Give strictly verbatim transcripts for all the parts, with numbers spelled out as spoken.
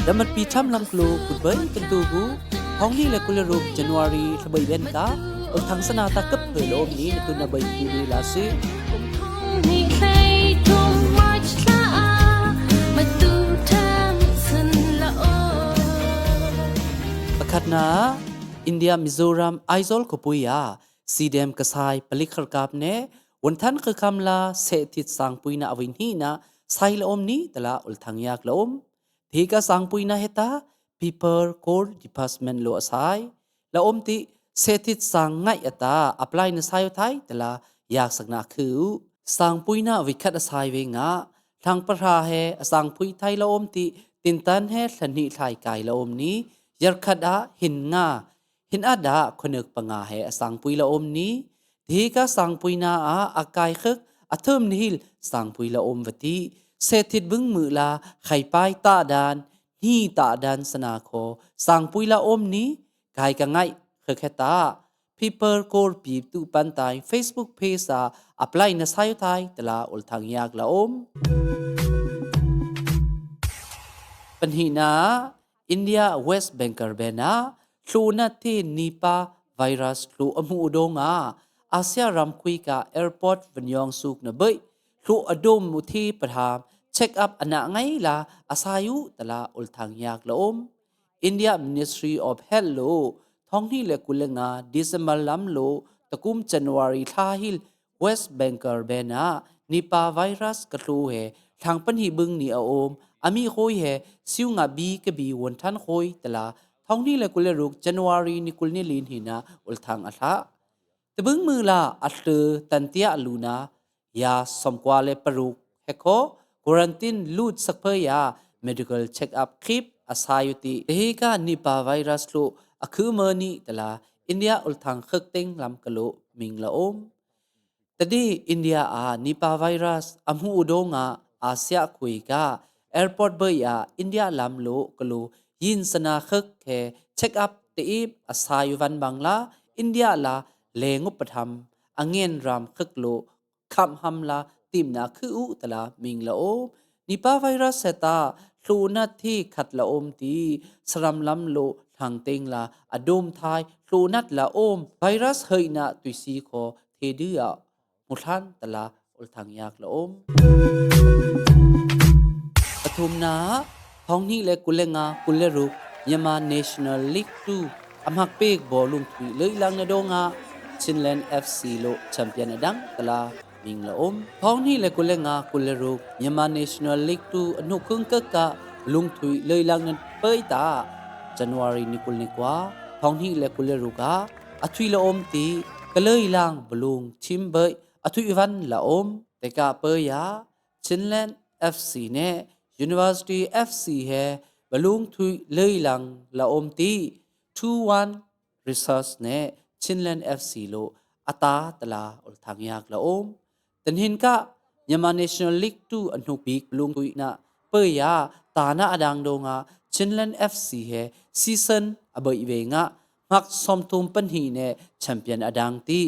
Dăm măt pi chăm lăm klu kut bai kăn tu gu, thong ni leh kul leh ruk January lha bai ben ta, ul thang sa na ta kăp hơi lom ni na tu na bai klu ni la si. Pơkhat na, India Mizoram Aizawl khua pui a, si dem kơsai palik hơr kap ne, wun than khơkhăm la seh thit sang pui na a wi ni na, sai la ôm ni tơlah ul thang yak la ôm. Thi ka sang pui na heta, People Court Department lo a sai. La ôm ti, seh thit sang ngai a ta, apply na sai u thai, tơlah yak sak na khư. Sang pui na wi khat a sai wi nga, thang pơhra he, a sang pui thai la ôm ti, tin tan he, thlan hi thai kai la ôm ni, yar khat a, hin nga, hin a da, khua nơk panga he, a sang pui la ôm ni, Thi ka sang pui na a, a kai khơk, a thơm ni hil, sang pui la ôm wa ti. Seh thit bưng mư̆ la, khai pai ta dan, ni ta dan sa na kho, sang pui la ôm ni, kai ka ngai, khơk he ta. People Court pi tu pan tai, Facebook page a, apply na sai u thai, tơlah ul thang yak la ôm. Pân hi na, India West Bengal ben a, hlu nat thi Nipah virus hlu a hmu u dong a, Asia ram khui ka airport wun yong suk na bai, hlu a dom u thi pơtham, check up a na ngai la, a sai u tơlah ul thang yak la ôm. India Ministry of Health lo, thong ni leh kul leh nga December lam lo, ta kum January lha hil, West Bengal ben a, Nipah virus ka hlu he, thang pân hi bưng ni a ôm, a mi khôi he, siu nga bi ka bi wun than khôi tơlah, thong ni leh kul leh ruk January ni kul ni lin hi na, ul thang a lha. Tơ bưng mư̆ la, a hlơ tan tia lu na, ya sôm kua leh pơruk, he kho, quarantine lut sak pơ ya, medical check up khip, a sai u ti. Te hi ka Nipah virus hlu, a khư mơ ni tơlah, India ul thang khơk têng lam ka lo, ming la ôm. Tơdê India a Nipah virus a hmu u dong a Asia khui ka airport bai a India lam lo ka lo yin sa na khơk he check up te ip a sai u wăn bang la India la le ngŭp pơthăm a ngen ram khơk lo khăm hăm la tim na khư u tơlah ming la ôm. Nipah virus he ta hlu nat thi khat la ôm ti sơram lam lo thang têng la a dom thai hlu nat la ôm virus hơi na tui si kho the dư a mu than tơlah ul thang yak la ôm. Pơthum na, thong ni leh kul leh nga kul leh ruk Myanmar National League two a mhak pêk bŏ lung thui lơi lang na dong a Chinland F C lo champion a dang tơlah ming la ôm. Thong ni leh kul leh nga kul leh ruk Myanmar National League two a nuk kưng kơ ka lung thui lơi lang na pơi ta January ni kul ni kua thong ni leh kul leh ruk a a thui la ôm ti ka lơi lang bơlung chim bai a thui wăn la ôm. Te ka pơi ya Chinland F C ne University F C he bơlung thui lơi lang la ôm ti two one result ne Chinland F C lo a ta tơlah ul thang yak la ôm. Tăn hin ka Myanmar National League two a nuk bik lung thui na pơi ya ta na a dang dong a Chinland F C he season a bai ve nga mhak sôm thum pân hi ne champion a dang ti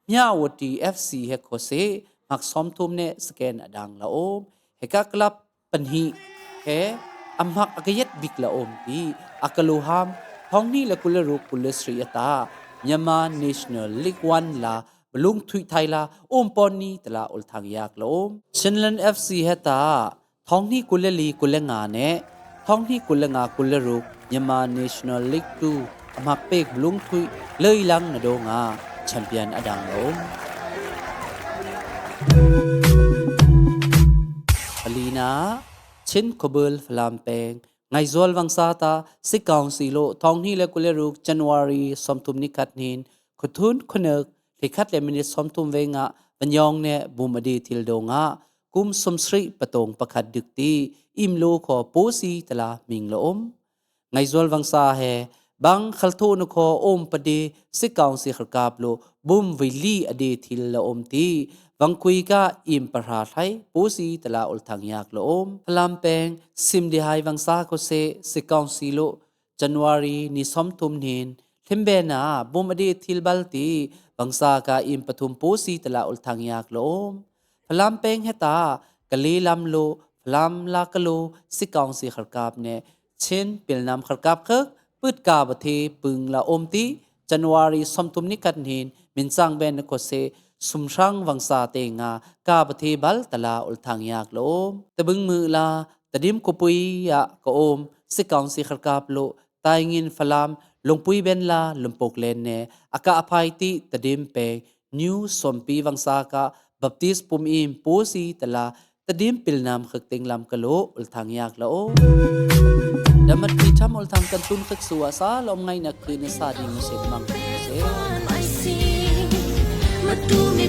Myawaddy F C he kho se mhak sôm thum ne second a dang la ôm. He ka club pân hi he a mhak a ka yet bik la ôm ti a ka lo ham thong ni leh kul leh ruk kul leh sri a ta Myanmar National League one la bơlung thui thai la ôm pon ni tơlah ul thang yak la ôm. Chinland F C he ta thong ni kul leh li kul leh nga ne thong ni kul leh nga kul leh ruk Myanmar National League two a mhak pêk bơlung thui lơi lang na dong a champion a dang la ôm. Pali na, Chin Khobul Falam Peng Ngaizual Vangsa ta State Council lo thong ni leh kul leh ruk January sôm thum ni khat hin khua thun khua nơk leh khat leh minit sôm thum ve nga wun yong ne bum a di thil dong a kum sum sri pơtong pơkhat dük ti im lo kho pô si tơlah ming la ôm. Ngaizual Vangsa he bang khal thu nu kho ôm pă di State Council khal kap lo bum vei li a di thil la ôm ti vang khui ka im pơhra thai pô si tơlah ul thang yak la ôm. Falam Peng Simdihai Vangsa kho se State Council lo January ni sôm thum hin lhim be na bum a di thil băl ti Vangsa ka im pơthum pô si tơlah ul thang yak la ôm. Falam Peng he ta ka lê lam lo Falam la ka lo State Council khal kap ne Chin pilnam khăr kăp khăk pưt ka bơthe pưng la ôm ti January som tum ni kăt hin min chang ven na kose sum hrang vang sa te nga ka bơthe băl tơla ul thang yak la ôm. Tơbưng mưh la tơdim kơpui ya ka ôm si kaun si khăr kăp lo tai ngin phalam lông pui ven la lơmpok len ne aka aphai ti tơdim peng New Sompi vang sa ka Baptist Pum Im pô si tơla tơdim pilnam khăk ting lam ka lo ul thang yak la ôm. Dam măt pi tham ul thang kăn tun khăk sua sa lom ngai na kơ na sa di mă se mang se. Mă tu mi